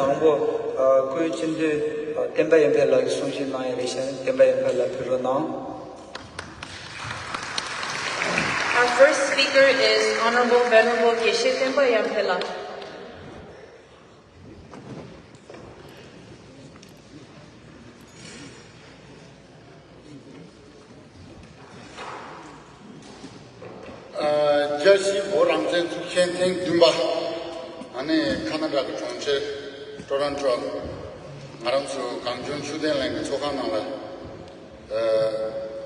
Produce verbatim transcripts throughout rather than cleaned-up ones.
དང་པོ། ཨ། སྐུའི་སྤྱི་འཐུས། ཨ། བསྟན་པ་ཡར་འཕེལ་ལགས་ཀྱིས་གསུང་བཤད་གནང་ཡ་རེད་ཤག། བསྟན་པ་ཡར་འཕེལ་ལགས་ཕེབས་རོགས་གནང་། Our first speaker is Honorable Venerable དགེ་བཤེས་བསྟན་པ་ཡར་འཕེལ་ལགས། ཨ། རྒྱལ་སྤྱིའི་བོད་རང་བཙན་ཚོགས་ཆེན་ཐེངས་བདུན་པ། ཨ་ནི་ཁ་ན་ཌ་གི་གྲོང་ཁྱེར་ཊོ་རོན་ཊོ། ང་རང་ཚོ་གངས་ལྗོངས་ཆོས་ལྡན་གླིང་གི་ཚོགས་ཁང་ནང་ལ།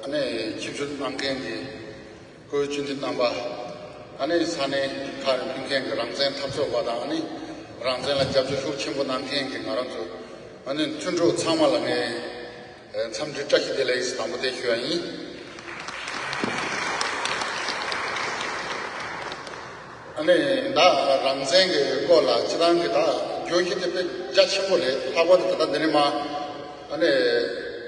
ཨ་ནི་ཆིབས་བསྒྱུར་གནང་མཁན་གྱི་སྐུའི་སྤྱི་འཐུས་རྣམ་པ། ཨ་ནི་ས་གནས་ཁག་ནས་ཕེབས་མཁན་གྱི་རང་བཙན་འཐབ་རྩོད་པ་དང་། ཨ་ནི་རང་བཙན་ལ་རྒྱབ་སྐྱོར་ཤུགས་ཆེན་པོ་གནང་མཁན་གྱི་ང་རང་ཚོ། ཨ་ནི་མཐུན་གྲོགས་ཚང་མ་ལ་ངས་འཚམས་འདྲི་བཀྲ་ཤིས་བདེ་ལེགས་དང་པོ་དེ་ཞུ་ཡ་ཡིན། ཨ་ནི་ད་རང་བཙན་གྱི་སྐོར་ལ་སྤྱིར་བཏང་གི་ད་བརྗོད་གཞི་དེ་དཔེ་རྒྱ་ཆེན་པོ་རེད། ལྷག་པར་དུ་ད་ལྟ་འདི་ནས་མ། ཨ་ནི་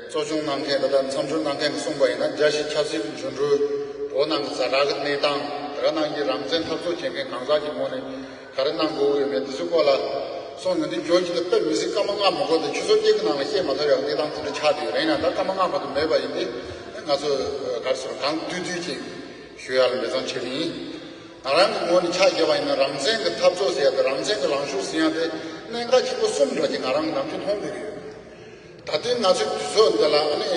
གཙོ་སྐྱོང་གནང་མཁན། ད་ལྟ་མཚམས་སྦྱོར་གནང་མཁན་གྱིས་གསུངས་པ་ཡིན་ན། རྒྱལ་སྤྱིའི་ཆབ་སྲིད་ཀྱི་འགྱུར་འགྲོས། བོད་ནང་གི་ཛ་དྲག་གི་གནས་སྟངས། དེ་ག་ནང་བཞིན་རང་བཙན་འཐབ་རྩོད་བྱེད་མཁན་གང་ཟག་གི་ངོས་ནས་ག་རེ་གནང་དགོས་ཡོད་མེད་དེ་ཚོའི་སྐོར་ལ་གསུངས་ཡོང་དུས། བརྗོད་གཞི་དེ་དཔེ་མི་སྲིད་སྐར་མ་ལྔ་མ་འགོར་དུས་ཆུ་ཚོད་གཅིག་གི་ནང་ལ་བཤད་མ་ཐུབ་ཡག་གནས་སྟངས་དེ་འདྲ་ཆགས་བསྡད་ཡོད་རེད། ཡིན་ན་ད་སྐར་མ་ལྔ་མ་གཏོགས་མེད་པ་ཡིན་དུས། ང་ཚོས་ག་རེ་ཟེར། གང་བསྡུས་བསྡུས་ཅིག་ཞུ་ཡག་ལ་འབད་བརྩོན་བྱེད་ཀྱི་ཡིན། ང་རང་གི་ངོས་ནས་ཆ་བཞག་པ་ཡིན་ན། རང་བཙན་གྱི་འཐབ་རྩོད་ཟེར་ཡ་དེ། རང་བཙན་གྱི་ལངས་ཕྱོགས་ཟེར་ཡ་དེ་གནད་འགག་ཆེན་པོ་གསུམ་འདྲ་ཅིག་ང་རང་གིས་ནམ་རྒྱུན་མཐོང་བསྡད་ཀྱི་ཡོད། ད་ལྟའི་ང་ཚོའི་དུས་ཚོད་འདི་ལ། ཨ་ནི་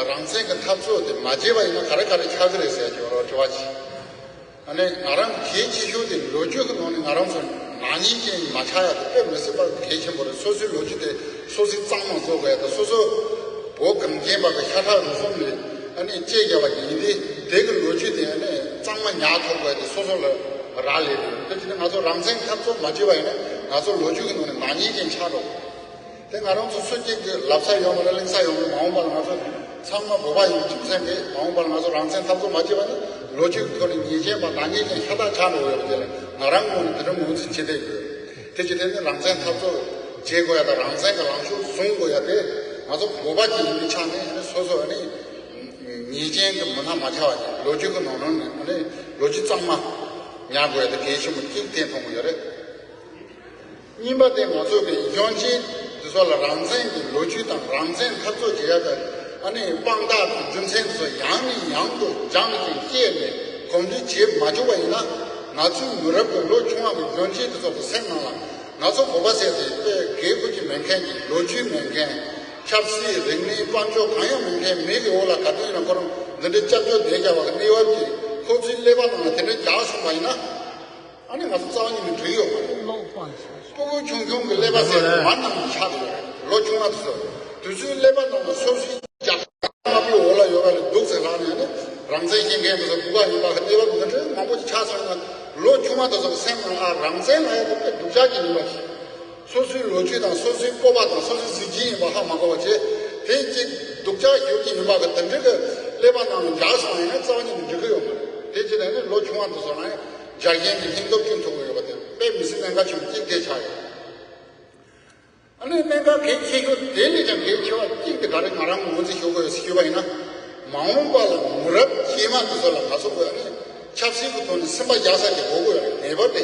རང་བཙན་གྱི་འཐབ་རྩོད་དེ་མ་བྱས་པ་ཡིན་ན་ག་རེ་ག་རེ་ཆགས་ཀྱི་རེད་ཟེར་གྱི་ཡོད་རེད་དྲི་བ་ཅིག། ཨ་ནི་ང་རང་གི་གལ་ཆེ་ཤོས་དེ། ལོ་རྒྱུས་ཀྱི་ནང་ནས་ང་རང་ཚོ་ནག་ཉེས་ཅན་མ་ཆགས་ཡག་དེ་དཔེ་མི་སྲིད་པ་གལ་ཆེན་པོ་རེད། སོ་སོའི་ལོ་རྒྱུས་དེ་སོ་སོས་གཙང་མ་བཟོ་དགོས་ཡག་དེ། སོ་སོ་བོད་གངས་ཅན་པ་གི་ཤ་ཁྲག་རུས་གསུམ་ལས་ཨ་ནི་གཅེས་བརྒྱབ་པ་ཡིན་དུས། དེ་གི་ལོ་རྒྱུས་དེ་ཨ་ནི་གཙང་མ་ཉར་ཐུབ་དགོས་ཡག་དེ་སོ་སོ་ལ་རག་ལས་རེད། དེ་བྱས་ནས་ང་ཚོ་རང་བཙན་འཐབ་རྩོད་མ་བྱས་པ་ཡིན་ན། ང་ཚོ་ལོ་རྒྱུས་ཀྱི་ནང་ནས་ནག་ཉེས་ཅན་ཆགས་འགྲོ། དེ་ང་རང་ཚོ་སུ་གཅིག་གིས་ལབ་ས་ཡོད་མ་རེད། གླེང་ས་ཡོད་མ་རེད། མ་འོངས་པ་ལ་ང་ཚོ་ཚང་མ་བོད་པ་ཡིན་རྒྱུ་མཚན་རེད། མ་འོངས་པ་ལ་ང་ཚོ་རང་བཙན་འཐབ་རྩོད་མ་བྱས་པ་ན། ལོ་རྒྱུས་ཀྱི་ཐོག་ནས་ཉེས་ཅན་པ་ནག་ཉེས་ཅན་ཤ་སྟག་ཆགས་འགྲོ་གི་ཡོད་པ་དེ་ལ་ང་རང་ངོས་ནས་དེ་འདྲ་ངོས་འཛིན་བྱེད་བསྡད་ཡོད། དེ་བྱས་དེ་ནི་རང་བཙན་འཐབ་རྩོད་བྱེད་དགོས་ཡ་དང་། རང་བཙན་གྱི་ལངས་ཕྱོགས་བཟུང་དགོས་ཡ་དེ་ང་ཚོ་བོད་པ་གཅིག་ཡིན་པའི་ཆ་ནས། ཨ་ནི་སོ་སོ་ཨ་ནི་ཉེས་ཅན་གྱི་མུན་ནག་མ་ཆགས་པ་ཅིག། ལོ་རྒྱུས་ཀྱི་ནང་ནང་ནས་ཨ་ནི་ལོ་རྒྱུས་གཙང་མ་ཉར་དགོས་ཡ་དེ་གལ་ཆེན་པོ་གཅིག་དེ་མཐོང་གི་ཡོད་རེད། གཉིས་པ་དེ་ང་ཚོ་གི་གཞོན་སྐྱེས་དེ་ཚོ་ལ་རང་བཙན་གྱི་ལོ་རྒྱུས་དང་རང་བཙན་འཐབ་རྩོད་བྱེད་ཡག་གི་ཨ་ནི་དཔང་རྟགས་དང་རྒྱུ་མཚན་དེ་ཚོ་ཡང་ནས་ཡང་དུ་སྦྱངས་ཤིང་བཤད་ནས་གོམས་འདྲིས་བྱེད་མ་བཅུག་པ་ཡིན་ན། ང་ཚོའི་མི་རབས་ཀྱི་ལོ་ཆུང་བ་གི་གཞོན་སྐྱེས་དེ་ཚོ་གི་སེམས་ནང་ལ། ང་ཚོ་བོད་པ་ཟེར་དེ་དཔེ་དགེ་བཀུར་གྱི་མེད་མཁན་གྱི། ལོ་རྒྱུས་མེད་མཁན། ཆབ་སྲིད་རིག་གནས་དཔལ་འབྱོར་གང་ཡང་མེད་མཁན་མི་གི་འོག་ལ་ག་དུས་ཡིན་ན་ཁོ་རང་འདི་འདྲའི་སྐྱབས་བཅོལ་བསྡད་བཞག་པ་གི་གནས་བབ་ཀྱིས། ཁོ་ཚོའི་ཀླད་པ་ནང་ལ་དེ་འདྲའི་རྒྱག་སོང་བ་ཡིན་ན། ཨ་ནི་ང་ཚོ་རྩ་བ་ཉིད་ནས་འགྲིག་ཡོད་མ་རེད། སྤུ་གུ་ཆུང་ཆུང་གི་ཀླད་པ་ཟེར་ནས་མར་ནང་དུ་ཆགས་ཡོད་རེད། ལོ་ཆུང་བ་དེ་ཚོ། དེ་ཚོའི་ཀླད་པ་ནང་ལ་སོ་སོའི་རྒྱལ་ཁབ་དམར་པོའི་འོག་ལ་ཡོད་པ་ལས་སྡུག་ཟེར་ལབ་ནས། ཨ་ནི་རང་བཙན་ཤེས་མཁན་དེ་ཚོ་སྡུག་ག་ཡིན་པ་གི་གནས་བབ་འདི་འདྲའི་མང་པོ་ཅིག་ཆགས་སོང་ན། ལོ་ཆུང་བ་དེ་ཚོ་གི་སེམས་ནང་ལ། ཨ། རང་བཙན་ལབ་ཡ་དེ་དཔེ་སྡུག་ཅག་ཅིག་ཡིན་པ་ཞིག། སོ་སོའི་ལོ་རྒྱུས་དང་སོ་སོའི་སྤོབས་པ་དང་སོ་སོའི་གཟི་བརྗིད་ཡིན་པ་ཧ་མ་གོ་བ་བྱས། དེ་གཅིག་སྡུག་ཅག་ཞེ་པོ་ཅིག་ཡིན་པ་གི་དེ་འདྲའི་གི་ཀླད་པ་ནང་ལ་འཇགས་སོང་ཡིན་ན་རྩ་བ་ཉིད་ནས་འགྲིག་གི་ཡོད་མ་རེད། དེ་བྱས་ནས་ནི་ལོ་ཆུང་བ་དེ་ཚོ་ལ་ཡང་རྒྱལ་ཞེན་གྱི་སྙིང་སྟོབས་སྐྱོན་ཐུབ་ཀྱི་ཡོད་པ་དེ་དཔེ་མི་སྲིད་གནད་འགག་ཆེན་པོ་གཅིག་དེ་ཆགས་ཡོད། ཨ་ནི་གནད་འགག་གལ་ཆེ་ཤོས་དེ་ལས་ཀྱང་གལ་ཆེ་བ་གཅིག་དེ་ག་རེ་ང་རང་ངོས་འཛིན་ཞུ་དགོས་ཞུས་པ་ཡིན་ན། མ་འོངས་པ་ལ་མི་རབས་རྗེས་མ་དེ་ཚོ་ལ་ང་ཚོ་གི་ཨ་ནི་ཆབ་སྲིད་ཀྱི་ཐོག་ནས་སེམས་པ་རྒྱག་ས་ཞིག་དགོས་ཀྱི་ཡོད་རེད། ངེས་པར་དེ།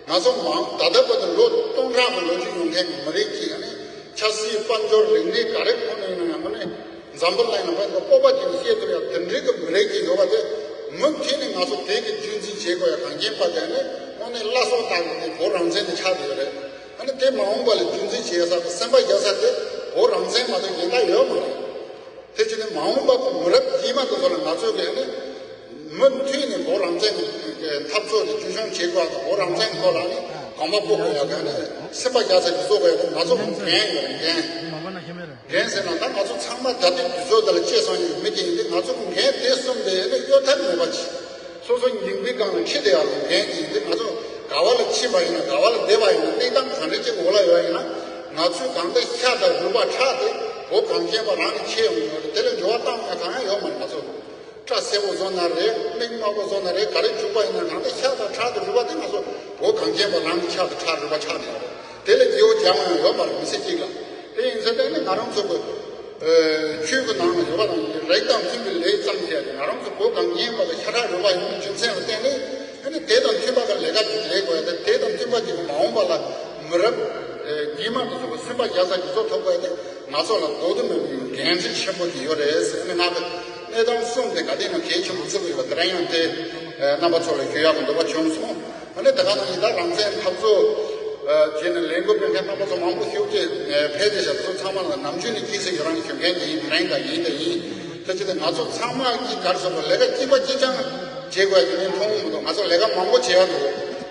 ང་ཚོ་མང་ད་ལྟ་བར་དུ་ལོ་སྟོང་ཕྲག་གི་ལོ་རྒྱུས་ཡོད་མཁན་གྱི་མི་རིགས་ཀྱི་ཨ་ནི་ཆབ་སྲིད་དཔལ་འབྱོར་རིག་གནས་ག་རེ་ཐོག་ནས་ཡིན་ན་ཡང་། ཨ་ནི་འཛམ་བུ་གླིང་ལ་བར་དུ་སྤོབས་པ་བྱས་ནས་བཤད་ཐུབ་ཡ་དེ་འདྲའི་གི་མི་རིགས་ཀྱི་ཡོད་པ་དེ། མུ་མཐུད་ནས་ང་ཚོ་དེ་གི་རྒྱུན་འཛིན་བྱེད་དགོས་ཡ། གངས་ཅན་པ་དེ་ནི་དངོས་གནས་བླ་སྲོག་ལྟ་བུ་དེ་བོད་རང་བཙན་དེ་ཆགས་བསྡད་ཡོད་རེད། ཨ་ནི་དེ་མ་འོངས་པ་ལ་རྒྱུན་འཛིན་བྱེད་ས་དང་སེམས་པ་རྒྱག་ས་དེ་བོད་རང་བཙན་མ་གཏོགས་གཞན་དག་ཡོད་མ་རེད། དེ་བྱས་ནས་མ་འོངས་པ་གི་མི་རབས་རྗེས་མ་དེ་ཚོ་ལ་ང་ཚོས་གི་ཨ་ནི་མུ་མཐུད་ནས་བོད་རང་བཙན་གྱི་འཐབ་རྩོད་དེ་རྒྱུན་སྐྱོང་བྱེད་དགོས་ཡ་དང་། བོད་རང་བཙན་སྐོར་ལ་ཨ་ནི་གོམ་པ་སྤོ་དགོས་ཡ་གི་ཨ་ནི་སེམས་པ་རྒྱག་ས་ཞིག་བཟོ་དགོས་ཡ་དེ་ང་ཚོ་གི་འགན་ཡོད་རེད། འགན། འགན་ཟེར་ན་ད་ང་ཚོ་ཚང་མ་ད་ལྟའི་དུས་ཚོད་འདི་ལ་སྐྱེས་སོང་ཡོད་མི་དེ་ཡིན་དུས། ང་ཚོ་གི་འགན་དེ་གསུམ་དེ་ནི་གཡོལ་ཐབས་མེད་པ་ཅིག། སོ་སོ་འགྱིང་བུའི་སྒང་ལ་འཁྱིད་བསྡད་ཡག་གི་འགན་དེ་ཡིན་དུས། ང་ཚོ་ག་བ་ལ་ཕྱིན་པ་ཡིན་ན། ག་བ་ལ་བསྡད་པ་ཡིན་ན། གནས་སྟངས་ག་འདྲ་ཅིག་འོག་ལ་ཡོད་ཡིན་ན། ང་ཚོའི་གང་ལྟར་ཤ་དང་རུས་པ་ཁྲག་དེ་བོད་གངས་ཅན་པ་རང་ནས་ཆད་ཡོང་གི་ཡོད་རེད། དེ་ལ་འགྱུར་བ་བཏང་ཡག་གང་ཡང་ཡོད་མ་རེད། ང་ཚོ་སྐྲ་སེར་པོ་བཟོ་ན་རེད། མིག་དམར་པོ་བཟོ་ན་རེད། ག་རེ་བྱུག་པ་ཡིན་ན། གང་ལྟར་ཤ་དང་ཁྲག་དང་རུས་པ་དེ་ང་ཚོ་བོད་གངས་ཅན་པ་རང་གི་ཤ་དང་ཁྲག་རུས་པ་ཆགས་བསྡད་ཡོད་རེད། དེ་ལས་སྐྱིད་པོ་ཅང་ཡང་ཡོད་མ་རེད། མི་ཚེ་གཅིག་ལ། དེ་ཡིན་ཙང་དེ་ནི་ང་རང་ཚོ་གི་ཨ་ཆོས་ཀྱི་ནང་ལ་ཡོད་པ་དང་། རིགས་དང་མཐུན་པའི་ལས་བརྩམས་བྱས་ཏེ། ང་རང་ཚོ་བོད་གངས་ཅན་པ་གི་ཤ་ཁྲག་རུས་པ་ཡིན་པའི་རྒྱུ་མཚན་ལ་བརྟེན་ནས། ཨ་ནི་དེ་དང་མཐུན་པ་གི་ལས་ཀ་ཅིག་ལས་དགོས་ཡ་དེ། དེ་དང་མཐུན་པ་ཅིག་གི་མ་འོངས་པ་ལ་མི་རབས་ རྙིང་མ་དང་ཚོགས་པ་སེམས་པ་རྒྱ་ས་ཀྱི་གཙོ་ཐོབ་པ་དེ་ང་ཚོ་ལ་ལྡོག་ཏུ་མེད་པའི་འགན་འཁྲི་ཆེན་པོ་དེ་ཡོད་རེད་ཟེར་ནས། ང་ཚོ་གནས་སྟངས་གསུམ་དེ་ག་དེ་ནང་གལ་ཆེན་པོ་བརྩི་གི་ཡོད་པ་དེ་རང་ཡང་དེ་རྣམ་པ་ཚོ་ལ་ཞུ་ཡག་གི་འདོད་པ་བྱུང་སོང་། ཨ་ནི་དེ་ག་ནང་ཡིན་ད་རང་བཙན་འཐབ་རྩོད་བྱས་ནས་ལས་འགུལ་སྤེལ་མཁན་རྣམ་པ་ཚོ་མང་པོ་ཞིག་ཅིག་ཕེབས་ཏེ་བཞག་ཚོ་ཚང་མ་ལ་ནམ་རྒྱུན་ནས་སྐྱིད་སེ་ཡི་རང་ཞུ་མཁན་དེ་ཡིན། མི་རང་ག་ཡིན་དེ་ཡིན། དེ་ཅི་སྟེ་ང་ཚོ་ཚང་མ་གི་གར་སོང་བ་ལས་ཀ་གཅིག་པ་གཅིག་རྐྱང་བྱེད་དགོས་ཡ་ཡིན་མཐོང་མི་འདུག་ང་ཚོ་ལས་ཀ་མང་པོ་བྱེད་ཡ་འདུག་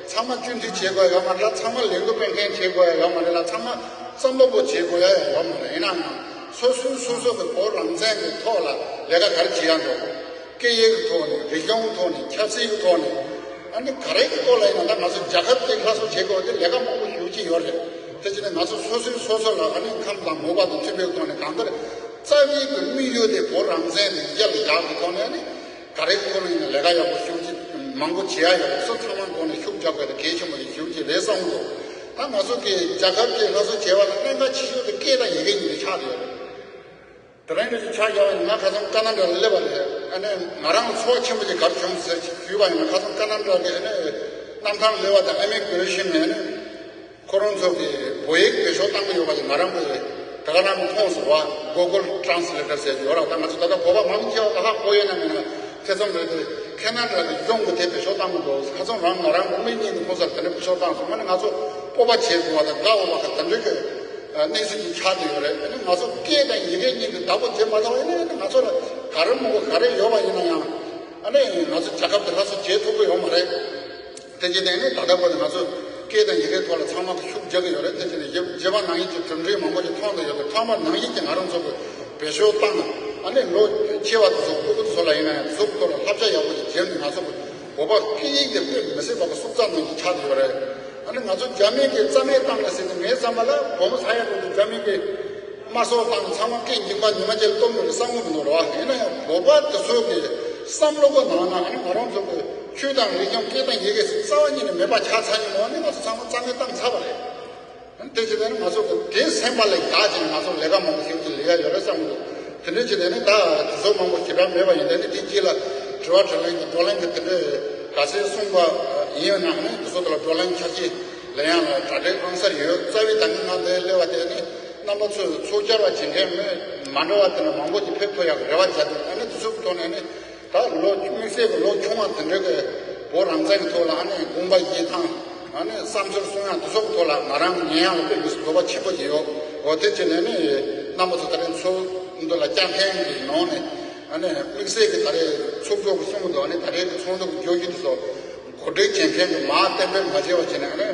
ཚང་མ་སྤྱི་འཐུས་བྱེད་དགོས་ཡོད་མ་རེད། ཚང་མ་ལས་འགུལ་སྤེལ་མཁན་བྱེད་དགོས་ཡ་ཡོད་མ་རེད་ལ། ཚང་མ་བསམ་བློ་པོ་བྱེད་དགོས་ཡ་ཡོད་མ་རེད། ཡིན་ནའང་སོ་སོའི་སོ་སོ་གི་བོད་རང་བཙན་གྱི་ཐོག་ལ་ལས་ཀ་ག་རེ་བྱེད་ཡ་འདུག་སྐད་ཡིག་གི་ཐོག་ནས། རིག་གཞུང་གི་ཐོག་ནས། ཆབ་སྲིད་ཀྱི་ཐོག་ནས། ཨ་ནི་ག་རེ་གི་ཐོག་ལ་ཡིན་ན་ད་ང་ཚོ་རྒྱལ་ཁབ་དེ་སླར་གསོ་བྱེད་དགོས་དེ་ལས་ཀ་མང་པོ་ཞེ་པོ་ཅིག་ཡོད་རེད། དེ་བྱས་ནས་ང་ཚོ་སོ་སོས་སོ་སོ་ལ་ཨ་ནི་ཁམས་དང་མོས་པ་དང་མཐུན་པའི་ཐོག་ནས་གང་ལྟར་རྩ་བའི་གི་དམིགས་ཡུལ་དེ་བོད་རང་བཙན་དེ་གཞི་ལ་བཞག་པའི་ཐོག་ནས། ཨ་ནི་ག་རེ་གི་ཐོག་ནས་ཡིན་ན་ལས་ཀ་ཡག་པོ་ཞེ་པོ་ཅིག་མང་པོ་བྱེད་ཡ་ཡོད་རེད། སོ་ཚང་མ་ཐོག་ནས་ཤུགས་རྒྱག་དགོས་དེ་གལ་ཆེན་པོ་ཞེ་པོ་ཅིག་རེད་བསམ་གི་འདུག་ད་ང་ཚོ་གི་རྒྱལ་ཁབ་ཅིག་སླར་གསོ་བྱེད་པ་ལ་གནད་འགག་ཆེ་ཤོས་དེ་སྐད་དང་ཡི་གེ་གཉིས་དེ་ཆགས་བསྡད་ཡོད་རེད། དེ་རིང་འདྲ་ཞིག་ཆགས་ཡོང་བ་ཡིན་ན། ང་ཁ་སང་ཀ་ན་ཌ་ལ་སླེབས་པ་རེད། ཨ་ནི་ང་རང་ལ་ཚོར་བ་ཆེན་པོ་ཅིག་ག་རེ་བྱུང་ཟེར་ཞུས་པ་ཡིན་ན། ཁ་སང་ཀ་ན་ཌ་གི་ཨ་ནི་གནམ་ཐང་སླེབས་པ་དང་ཨི་མི་གྷི་རེ་ཤན་ནས་ཨ་ནི་ཁོ་རང་ཚོ་གི་བོད་ཡིག་བེད་སྤྱོད་བཏང་གི་ཡོད་པ་ཅིག་ང་རང་གི་དེ་ག་ནང་མཐོང་སོང་བ། Google Translator ཟེར་ཡོད་ར། ད་ང་ཚོ་ད་ལྟ་བོད་པ་མང་ཆེ་བ་ད་ཧ་གོ་ཡོད་ན་མིན་ན་ཐེ་ཚོམ་རེད་དེ། ཁ་ན་ཌ་གི་གཞུང་གི་དེ་བེད་སྤྱོད་བཏང་གི་འདུག་ཁ་སང་རང་ང་རང་གི་མིག་གཉིས་ཀྱིས་མཐོང་ས་དེ་འདྲ་བེད་སྤྱོད་བཏང་སོང་། ཨ་ནི་ང་ཚོ་སྤོབས་པ་བྱེད་དགོས་པ་དང་དགའ་འོས་པ་གི་དེ་འདྲ་གི་གནས་ཚུལ་ཅིག་ཆགས་བསྡད་ཡོད་རེད། ཨ་ནི་ང་ཚོ་སྐད་དང་ཡི་གེ་གཉིས་ཀྱི་བདག་པོ་བྱེད་མ་ཐུབ་པ་ཡིན་ན། ཨ་ནི་ང་ཚོ་ལ་ག་རེ་མང་པོ་ག་རེ་ཡོད་པ་ཡིན་ན་ཡང་། ཨ་ནི་ང་ཚོ་རྒྱལ་ཁབ་དེ་སླར་གསོ་བྱེད་ཐུབ་ཀྱི་ཡོད་མ་རེད། དེ་བྱས་ནས་ནི་ད་ལྟ་བར་དུ་ང་ཚོ་སྐད་དང་ཡི་གེའི་ཐོག་ལ་ཚང་མ་གི་ཤུགས་རྒྱག་གི་ཡོད་རེད། དེ་བྱས་ནས་རྗེས་རྗེས་དཔག་ནང་བཞིན་གྱི་གྲུབ་འབྲས་མང་པོ་ཞིག་མཐོང་དུ་ཡོད་པས། ཐོག་མར་ནང་བཞིན་གྱི་ང་རང་ཚོ་གི་བེད་སྤྱོད་བཏང་། ཨ་ནི་ལོ་ཆེ་བ་དེ་ཚོ་སྤུ་གུ་དེ་ཚོ་ལ་ཡིན་ན་ཡང་དེ་ཚོ་གི་ཐོག་ལ་བསླབ་བྱ་ཡག་པོ་ཞིག་བྱས་ནས། ང་ཚོ་གི་བོད་པ་སྐད་ཡིག་དེ་དཔེ་མི་སྲིད་པ་གི་སྲོག་རྩ་ནང་བཞིན་ཆགས་བསྡད་ཡོད་རེད། ཨ་ནི་ང་ཚོ་རྒྱ་མི་གིས་རྩ་མེད་བཏང་ལ་ཟེར་ནས་ངའི་བསམ་པ་ལ་བོད་མི་ས་ཡ་དྲུག་དེ་རྒྱ་མི་གིས་དམར་གསོད་བཏང་ཚང་མ་སྐད་འཇིགས་པ་ཉི་མ་བརྒྱད་གཏོང་དགོས་རེད་བསམ་གྱི་མི་འདུག་ར། ཡིན་ན་ཡང་བོད་པ་དེ་ཚོ་གི་བསམ་བློ་གི་ནང་ན་ཨ་ནི་ང་རང་ཚོ་གི་ཆོས་དང་རིག་གཞུང་སྐད་དང་ཡི་གེ་རྩ་བ་ཉིད་ནས་མེད་པ་ཆགས་ཚར་ཉིན་མོ་ནི་ང་ཚོ་ཚང་མ་རྩ་མེད་བཏང་ཚར་བ་རེད། ཨ་ནི་དེ་བྱས་ནས་ང་ཚོ་གི་དེ་སེམས་པ་ལ་བཞག་བྱས་ནས་ང་ཚོ་ལས་ཀ་མང་པོ་ཞིག་ཅིག་ལས་ཡ་ཡོད་རེད་བསམ་གྱི་འདུག་དེ་འདྲ་བྱས་ནས་ནི་ད་དེ་ཚོ་མང་པོ་ཞེ་དྲག་མེད་པ་ཡིན་ནའི་ནི་དེ་དཀྱིལ་ལ་དྲི་བ་དྲིས་ལན་གྱི་བགྲོ་གླེང་གི་དེ་འདྲ་ག་ཚོད་གསུངས་པ་ཡིན་ན་ནི་དེ་ཚོ་དེ་ལ་བགྲོ་གླེང་ཆ་ཤས་ལེན་ཡ་ལ་གྲ་སྒྲིག་ཨང་གསར་ཡོད། རྩ་བའི་ད་ནི་ང་འདིར་སླེབས་པ་དེ་ནི་རྣམ་པ་ཚོས་ཚོགས་བཅར་བ་བྱེད་མཁན་མི་མ་འདྲ་བ་དེ་འདྲ་མང་པོ་ཅིག་ཕེབས་ཐུབ་ཡག་གི་རེ་བ་བྱས་འདུག་ཨ་ནི་དེ་ཚོ་གི་ཐོག་ནས་ནི་ད་ལོ་དམིགས་བསལ་གྱི་ལོ་ཆུང་བ་དེ་འདྲ་གི་བོད་རང་བཙན་གྱི་ཐོག་ལ་ཨ་ནི་དགོངས་པ་བཞེས་སྟངས། ཨ་ནི་བསམ་ཚུལ་གསུང་ཡག་དེ་ཚོ་གི་ཐོག་ལ་ང་རང་ཉན་ཡག་ལ་དཔེ་མི་སྲིད་འདོད་པ་ཆེན་པོ་ཞིག་ཡོད། འོ་དེ་བྱས་ནས་ནི་རྣམ་པ་ཚོ་ད་རེས་ཚོགས་འདུ་ལ་བཅར་མཁན་གྱི་ནང་ནས་ཨ་ནི་དམིགས་བསལ་གྱི་ད་རེས་ཚོགས་གཙོ་གིས་གསུངས་གི་འདུག་ཨ་ནི་ད་རེས་ཀྱི་ཚོགས་འདུ་གི་བརྗོད་གཞི་དེ་ཚོ་གོ་སྒྲིག་བྱེད་མཁན་གྱི་མར་གཏན་འབེབས་མ་བྱས་པ་བྱས་ནས། ཨ་ནི་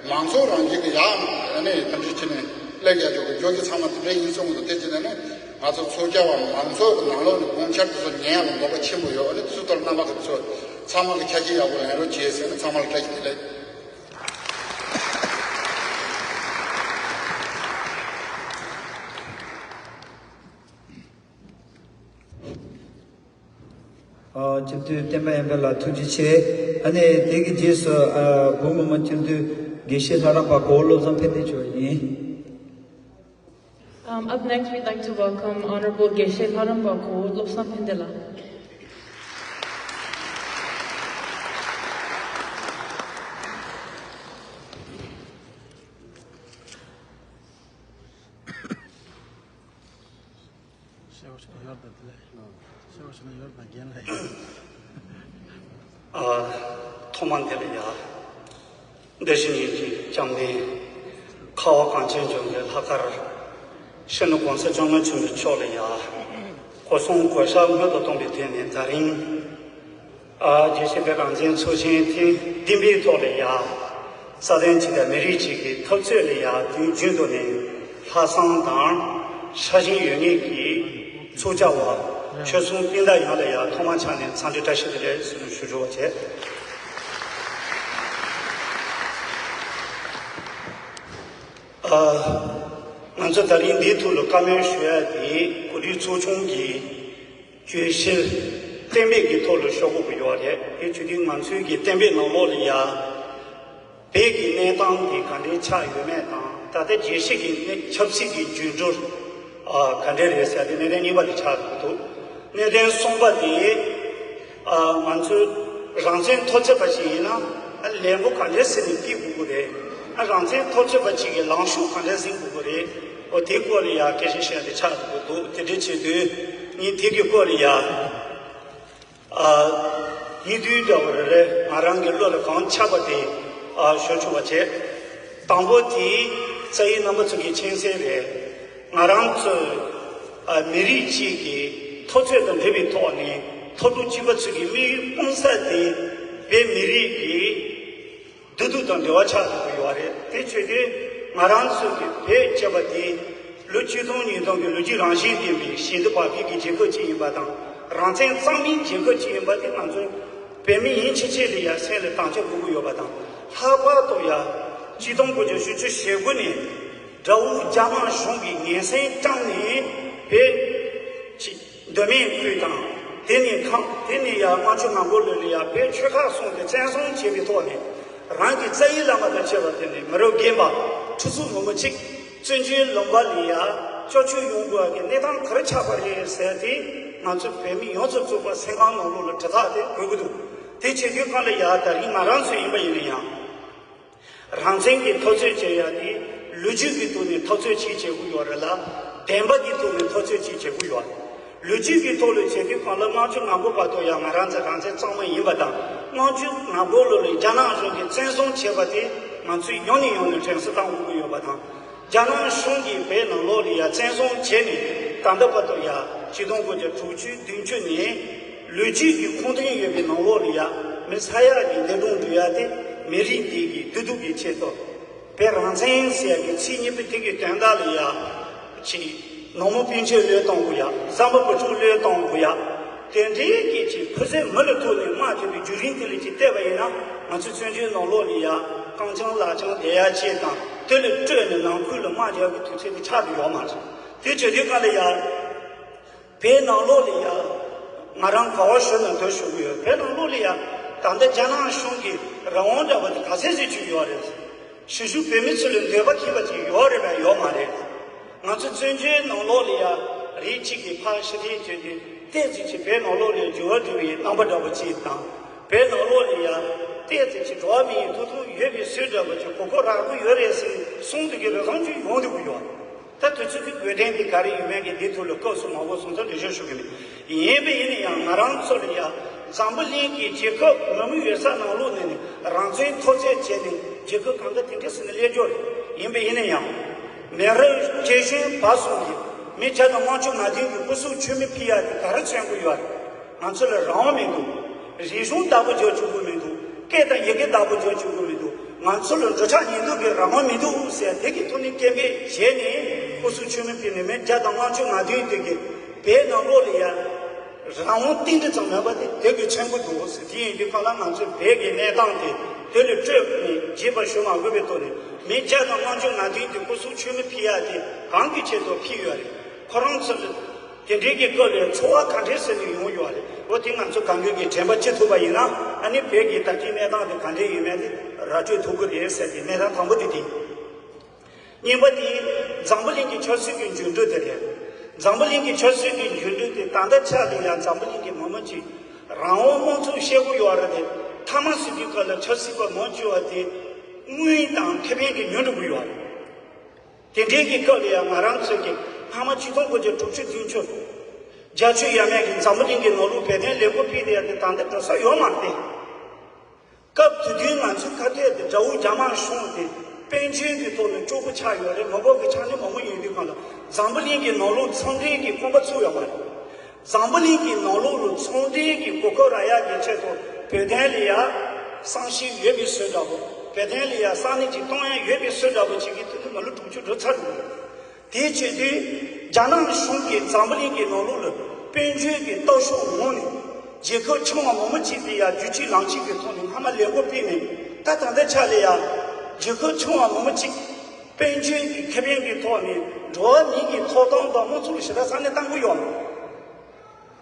མང་ཚོགས་རང་བཞིན་གྱི་ཡག་ཨ་ནི་དེ་འདྲ་བྱས་ནས་སླེབས་ཡག་ཆོག་གི་བརྗོད་གཞི་ཚང་མ་དེ་འདྲ་ཡིན་གསུངས་གི་འདུག་དེ་བྱས་ནས་ནི་ང་ཚོ་ཚོགས་བཅར་བ་མང་ཚོགས་ཀྱི་ནང་ལོགས་ནས་དགོངས་འཆར་དེ་ཚོ་ཉན་ཡག་ལ་འདོད་པ་ཆེན་པོ་ཡོད། ཨ་ནི་དེ་ཚོ་ལྟར་རྣམ་པ་ཚོ་ཚང་མ་གི་ཆ་རྐྱེན་ཡག་པོ་ལེན་རོགས་བྱེད་ཟེར་ནས་ཚང་མ་ལ་བཀྲ་ཤིས་བདེ་ལེགས། ཨ། སྤྱི་འཐུས་བསྟན་པ་ཡར་འཕེལ་ལགས་ཐུགས་རྗེ་ཆེ། ཨ་ནི་དེ་གི་རྗེས་སུ་ཨ་བོད་མི་མང་སྤྱི་འཐུས་དགེ་བཤེས་ལྷ་རམས་པ་གོ་བོ་བློ་བཟང་ཕན་བདེ་མཆོག་ཡིན། Um, up next, we'd like to welcome Honorable Geshe Larampa Ko Lobsang Phendela. ཨ། ཐོག་མ་འདི་ལ་ཡ། འདི་བཞིན་ཉིད་ཀྱི་བཅོམ་ལྡན། ཁ་བ་གངས་ཅན་ལྗོངས་ཀྱི་ལྷ་སྐལ། གཞོན་ནུ་གོང་ས་སྐྱབས་མགོན་ཆེན་པོ་མཆོག་ལ་ཡ། སྒོ་གསུམ་གོ་ཤར་སྔོན་དུ་གཏོང་བའི་དོན་ནས་ད་རིང་། ཨ། རྒྱལ་སྤྱིའི་བོད་རང་བཙན་ཚོགས་ཆེན་ཐེངས་བདུན་པའི་ཐོག་ལ་ཡ། སྲ་བརྟན་བྱེད་པའི་མི་རིགས་གཅིག་གི་འཐབ་རྩོད་ལ་ཡ་དུས་རྒྱུན་དུ་ནས་ལྷག་བསམ་དང་སྲ་ཞིང་ཡོད་ངེས་ཀྱི་ཚོགས་བཅར་བ་ཆོལ་གསུམ་སྤུན་ཟླ་ཡོངས་ལ་ཡ་ཐོག་མ་ཆ་ནས་འཚམས་འདྲི་བཀྲ་ཤིས་བདེ་ལེགས་ཟེར་ནས་ཞུ་ཞུ་བ་བྱས། ཨ། ང་ཚོ་ད་རིང་འདིའི་ཐོག་ལ་བཀའ་མོལ་ཞུ་ཡ་དེ་གོ་སྒྲིག་ཚོགས་ཆུང་གི་བརྗོད་གཞི་གཏན་འབེབས་ཀྱི་ཐོག་ལ་ཤོག་གུ་ཡོད་རེད། དེ་བརྗོད་དུས་ང་ཚོའི་གི་གཏན་འབེབས་ནང་ལོགས་ལ་ཡ། བོད་ཀྱི་གནས་སྟངས་དེ་ག་འདྲའི་ཆགས་ཡོད་མེད་དང་། ད་ལྟ་རྒྱལ་སྤྱི་གི་གནས་ཆབ་སྲིད་ཀྱི་འགྱུར་འགྲོས་ཨ་ག་འདྲ་རེད་ཟེར་དེ་གནད་དོན་གཉིས་པ་དེ་ཆགས་འདུག་གནད་དོན་གསུམ་པ་དེ་ཨ་ང་ཚོའི་རང་བཙན་ཐོབ་ཚར་བ་ཞིག་ཡིན་ན་ཨ་ལས་འགུལ་ག་འདྲ་ཟེར་ནས་སྐྱིད་དགོས་ཀྱི་རེད། རང་བཙན་ཐོབ་ཚོད་པ་གཅིག་གི་ལངས་ཕྱོགས་ག་འདྲ་འཛིན་དགོས་ཀྱི་རེད། འོ་དེའི་སྐོར་ལ་ཡ་སྐད་ཆ་བཤད་དེ་ཆགས་འགྲོ་གི་འདུག་དེ་འདྲ་བྱེད་དུས་ངས་དེ་གི་སྐོར་ལ་ཡ། ཨ། ཡིད་དུས་འདྲ་བོ་རེ་རེ་ང་རང་གི་བློ་ལ་གང་འཆར་བ་དེ་ཨ་ཞུ་ཆོག་པ་བྱས། དང་པོ་དེ་རྩ་ཡི་རྣམ་པ་ཚོ་གི་མཁྱེན་གསལ་རེད། ང་རང་ཚོ་ཨ་མི་རིགས་གཅིག་གི་འཐབ་རྩོད་དང་འབྲེལ་བའི་ཐོག་ནས་མཐོ་གྲོགས་གཅིག་པ་ཚོ་གི་དམིགས་ཡུལ་སྤུངས་ས་དེ་བོད་མི་རིགས་ཀྱི་བདེ་སྡུག་དང་འབྲེལ་བ་ཆགས་ཐུབ་ཀྱི་ཡོད་རེད། དེ་བྱེད་དུས་ང་རང་ཚོ་གི་བོད་ཅེས་པ་དེ་ལོ་ཆིག་སྟོང་ཉིས་སྟོང་གི་ལོ་རྒྱུས་རང་བཞིན་ལྡན་པའི་ཞི་བདེ་བར་ཁྱད་ཀྱི་རྒྱལ་ཁབ་ཅིག་ཡིན་པ་དང་། རང་བཙན་གཙང་མའི་རྒྱལ་ཁབ་ཅིག་ཡིན་པ་དེ་ང་ཚོ་བོད་མི་ཡིན་ཕྱིན་ཆད་ལ་ཡ་སེམས་ལ་དང་ཆ་དགོས་ཀྱི་ཡོད་པ་དང་། ལྷག་པར་དུ་ཡ་ཆིག་སྟོང་དགུ་བརྒྱ་བཞི་བཅུ་ཞེ་དགུ་ནས་དགྲ་བོ་རྒྱ་དམར་གཞུང་གིས་ངན་སེམས་བཅངས་ནས་བོད་ཀྱི་མདོ་སྨད་ཁུལ་དང་། དེ་ནས་ཁམས། དེ་ནས་ཡར་རྨ་ཆུ་ནག་པོ་ལོད་ལ་ཡར་བོད་ཆོལ་ཁ་གསུམ་དེ་བཙན་བཟུང་བྱས་པའི་ཐོག་ནས། རང་གི་རྩ་བའི་བླ་མ་དང་བཅས་པ་དེ་ནས་མི་རབས་རྒན་པ་ཁྲི་ཟུར་ངོ་མ་གཅིག་བཙན་བྱོལ་ལུང་པ་ལ་ཡར་སྐྱོབ་བཅོལ་ཡོང་དགོས་པ་གི་གནས་སྟངས་ག་རེ་ཆགས་པ་རེད་ཟེར་ཏེ། ང་ཚོ་བོད་མི་ཡོངས་སུ་རྫོགས་པ་སེམས་ཁམས་ནང་ལོགས་ལ་དྲི་རྟགས་དེ་འགོད་ཀྱི་འདུག་དེ་བྱེད་དུས་སྒང་ལ་ཡར་ད་རིང་ང་རང་ཚོ་ཡིན་པ་ཡིན་ན་ཡང་། རང་བཙན་གྱི་འཐབ་རྩོད་བྱེད་ཡ་དེ་ལོ་རྒྱུས་ཀྱི་ཐོག་ནས་འཐབ་རྩོད་ཅིག་བྱེད་དགོས་ཡོད་རེད་ལ། བདེན་པ་གི་ཐོག་ནས་འཐབ་རྩོད་ཅིག་བྱེད་དགོས་ཡོད་རེད། ལོ་རྒྱུས་ཀྱི་ཐོག་ལ་བྱེད་དུས་སྒང་ལ་རྨ་ཆུ་ནག་པོ་བར་དུ་ཡང་ང་རང་ཚོ་རང་བཙན་གཙང་མ་ཡིན་པ་དང་། རྨ་ཆུ་ནག་པོ་ལོད་ལ་རྒྱ་ནག་གཞུང་གིས་བཙན་བཟུང་བྱས་པ་དེ་ང་ཚོས་ཡང་ནས་ཡང་ནས་དྲན་གསོ་བཏང་དགོས་ཀྱི་ཡོད་པ་དང་། རྒྱ་ནག་གཞུང་གིས་བོད་ནང་ལོགས་ལ་ཡ་བཙན་བཟུང་བྱས་ནས་ད་ལྟ་བར་དུ་ཡ་ཆིག་སྟོང་དགུ་བརྒྱ་དྲུག་ཅུ་བདུན་ཅུ་ནས་ལོ་རྒྱུས་ཀྱི་ཁུངས་ལྡན་ཡོད་པའི་ནང་ལོགས་ལ་ཡ་མི་ས་ཡ་གི་འདས་གྲོངས་འགྲོ་ཡ་དེ་མི་རིགས་འདི་གི་བདེ་སྡུག་གི་ཆེད་དུ། བོད་རང་བཙན་ཟེར་ཡ་གི་ཚིག་གཉིས་པོ་དེ་གི་དོན་དག་ལ་ཡ་ཅིག་ནག་མོ་སྤུན་མཆེད་བློས་གཏོང་དགོས་ཡ། ཟམ་པ་བུ་ཕྲུག་བློས་གཏོང་དགོས་ཡ། དེ་འདྲའི་གི་ཅིག་ཁུ་ཚུར་མི་ལ་ཐུག་ནས་དམག་རྒྱག་པའི་བརྒྱུད་རིམ་དེ་ལ་ཅིག་བལྟས་པ་ཡིན་ན། ང་ཚོ་བཙན་བྱོལ་ནང་ལོགས་ལ་ཡ་རྐང་བརྐྱངས་ལག་བརྐྱངས་བསྡད་ཡ་ཅིག་དང་། དེ་ལས་སྤྲོས་ནས་ནང་ཁུལ་ལ་དམག་རྒྱག་པའི་དུས་ཚོད་དེ་ཆགས་ཀྱི་ཡོད་མ་རེད། དེ་བྱེད་དུས་སྒང་ལ་ཡ། བོད་ནང་ལོགས་ལ་ཡ། ང་རང་ག་བ་ཞུ་ན་དོ་ཞུ་གི་ཡོད། བོད་ནང་ལོགས་ལ་ཡ། ད་ལྟ་རྒྱ་ནག་གཞུང་གིས་རང་དབང་འདྲ་པོ་དེ་ག་ཚད་ཅིག་བྱུང་ཡོད་རེད། གཞིས་བཞུགས་བོད་མི་ཚོ་ལ་འདོད་པ་ཁེངས་པ་ཅིག་ཡོད་རེད་པས་ཡོད་མ་རེད། ང་ཚོ་བཙན་བྱོལ་ནང་ལོགས་ལ་ཡ། རིགས་གཅིག་གིས་ཕར་ཕྱིར་འཐེན་བྱས་ཏེ་ཏོག་ཙམ་ཅིག་བོད་ནང་ལོགས་ལ་འགྱུར་བ་འགྲོ་བའི་རྣམ་པ་འདྲ་པོ་ཅིག་དང་། བོད་ནང་ལོགས་ལ་ཡ། ཏོག་ཙམ་ཅིག་འགྲོ་བ་མིའི་ཐོབ་ཐང་ཡོད་པའི་བཟོ་འདྲ་པོ་ཅིག་གོ་སྐབས་རག་གི་ཡོད་རེད་ཟེར་གསུང་འདོད་ཀྱི་རེ་བ་ཅིག་ཡོང་འདུག་གི་ཡོད། ད་དུས་ཚོད་ཀྱི་དགོས་འདུན་དེ་ག་རེ་ཡིན་མིན་གྱི་འདི་ཐོག་ལ་སྐབས་སུ་མ་བབས་སོང་ཙང་འགྲེལ་བརྗོད་ཞུ་གི་མེད། ཡིན་པ་ཡིན་ན་ཡང་ང་རང་ཚོ་ལ་ཡ་འཛམ་བུ་གླིང་གི་རྒྱལ་ཁབ་མང་པོ་ཡོད་ས་ནང་ལོགས་ནས་ནི་རང་བཙན་འཐབ་རྩོད་བྱས་ནས་རྒྱལ་ཁབ་གང་ག་དེ་འདྲ་ཟེར་ནས་སླེབས་ཡོད་རེད། ཡིན་པ་ཡིན་ན་ཡང་མི་རབས་བརྒྱ་བྱིན་བར་གསུམ་གྱི་མི་བརྒྱ་དང་ལྔ་བཅུ་ང་བདུན་གྱི་སྐུ་གཟུགས་མཆོད་མེ་ཕུལ་ཡ་དེ་ག་རེ་མཚོན་གྱི་ཡོད་རེད། ང་ཚོ་ལ་རང་དབང་མི་འདུག་རིག་གཞུང་བདག་པོ་རྒྱག་བཅུག་གི་མི་འདུག་སྐད་དང་ཡི་གེ་བདག་པོ་རྒྱག་བཅུག་གི་མི་འདུག་ང་ཚོ་ལ་འགྲོ་འཆག་ཉལ་འདུག་གི་རང་དབང་མི་འདུག་ཟེར་དེ་གི་ཐོག་ནས་སྐད་འབོད་བྱས་ནས་སྐུ་གཟུགས་མཆོད་མེ་ཕུལ་ནས་མི་བརྒྱ་དང་ལྔ་བཅུ་ང་བདུན་དེ་གི་བོད་ནང་ལོགས་ལ་ཡ་རང་དབང་ཏིལ་འབྲུ་ཙམ་མེད་པ་དེ་དེ་གི་མཚོན་གྱི་འདུག་ཟེར། དེ་ཡིན་དུས་སྒང་ལ་ང་ཚོས་བོད་ཀྱི་གནས་སྟངས་དེ་དེ་ལས་སྤྲོས་ནས་བརྗེད་པ་ཞུ་མ་དགོས་པའི་ཐོག་ནས་མི་བརྒྱ་དང་ལྔ་བཅུ་ང་བདུན་དེ་སྐུ་གཟུགས་མཆོད་མེ་ཕུལ་ཡ་དེ་གང་གི་ཆེད་དུ་ཕུལ་ཡོད་རེད། ཁོ་རང་ཚོ་ལ། དེ་འདྲའི་གི་སྐབས་ལ་ཚོར་བ་ག་འདྲས་ཟེར་ནས་ཡོང་ཡོད་རེད། འོ་དེ་ང་ཚོ་གང་ག་གིས་དྲན་པ་བརྗེད་ཐུབ་པ་ཡིན་ན། ཨ་ནི་བོད་ཀྱི་ད་ལྟའི་གནས་སྟངས་དེ་ག་འདྲས་ཡོད་མེད་དེ་ར་སྤྲོད་ཐུབ་ཀྱི་རེད་ཟེར་གྱི་གནས་སྟངས་དང་པོ་དེ་དེ། གཉིས་པ་དེ་འཛམ་བུ་གླིང་གི་ཆབ་སྲིད་ཀྱི་འགྱུར་འགྲོས་དེ་རེད། འཛམ་བུ་གླིང་གི་ཆབ་སྲིད་ཀྱི་འགྱུར་འགྲོས་དེ་ད་ལྟ་ཆ་ལ་ཡང་འཛམ་བུ་གླིང་གི་མི་མང་གིས་རང་དབང་དམངས་གཙོ་བཤད་ཀྱི་ཡོད་རེད་དེ། མཐའ་མ་ཟེར་དུས་སྐབས་ལ་ཆབ་སྲིད་པ་མང་ཆེ་བ་དེ་དངུལ་དང་ཁེ་ཕན་གྱིས་ཉོ་འགྲོ་གི་ཡོད་རེད། དེ་འདྲའི་གི་སྐབས་ལ་ཡང་ང་རང་ཚོས་ཀྱི་སྔ་མ་ཆིག་སྟོང་དགུ་བརྒྱ་དྲུག་ཅུ་བདུན་ཅུ། རྒྱ་ཆོས་ཡ་མེད་ཀྱི་འཛམ་བུ་གླིང་གི་ནང་ལོགས་བོད་དོན་ལས་འགུལ་སྤེལ་བསྡད་ཡ་དེ་ད་ལྟ་འགྲོ་ས་ཡོད་མ་རེད་དེ། སྐབས་དེ་དུས་ང་ཚོའི་ཁ་གཏད་དེ་དགྲ་བོ་རྒྱ་དམར་གཞུང་དེ་དཔལ་འབྱོར་གྱི་ཐོག་ནས་སྐྱོ་པོ་ཆགས་ཡོད་རེད། མི་འབོར་གྱི་ཆ་ནས་མང་པོ་ཡོད་དུས་སྒང་ལ་འཛམ་བུ་གླིང་གི་ནང་ལོགས་ཚོང་འབྲེལ་གྱི་གོམ་པ་ཚུགས་ཡོད་མ་རེད། འཛམ་བུ་གླིང་གི་ནང་ལོགས་ལ་ཚོང་འབྲེལ་གྱི་གོ་སྐབས་རག་ཡག་གི་ཆེད་དུ་བོད་དོན་ལ་ཡ་བསམ་ཤེས་ཡོད་པའི་བཟོ་འདྲ་པོ། བོད་དོན་ལ་ཡ་ས་གནས་ཀྱི་གཏོང་ཡ་ཡོད་པའི་བཟོ་འདྲ་པོ་བྱེད་ཀྱི་དུས་ཚོད་མ་ལོ་དྲུག་ཅུ་འགྲོ་ཚར་འདུག་དེའི་ཆེད་དུ་རྒྱ་ནག་གཞུང་གིས་འཛམ་བུ་གླིང་གི་ནང་ལོགས་ལ་དཔལ་འབྱོར་གྱི་སྟོབས་ཤུགས་ངོམས་ནས་རྒྱལ་ཁབ་ཆུང་བ་མང་པོ་ཅིག་དེ་ཡ་རྒྱུ་ཆའི་ལམ་ཆེན་གྱི་ཐོག་ནས་སྔ་མ་ལས་འགུལ་སྤེལ་ནས། ད་ད་ལྟའི་ཆ་ལ་ཡ་རྒྱལ་ཁབ་ཆུང་བ་མང་པོ་ཅིག་དཔལ་འབྱོར་གྱི་ཁེ་ཕན་གྱི་ཐོག་ནས་འགྲོ་བ་མིའི་གི་ཐོབ་ཐང་དང་དམངས་གཙོ་ལ་ཞེ་དྲག་ས་གནས་བཏང་གི་ཡོད།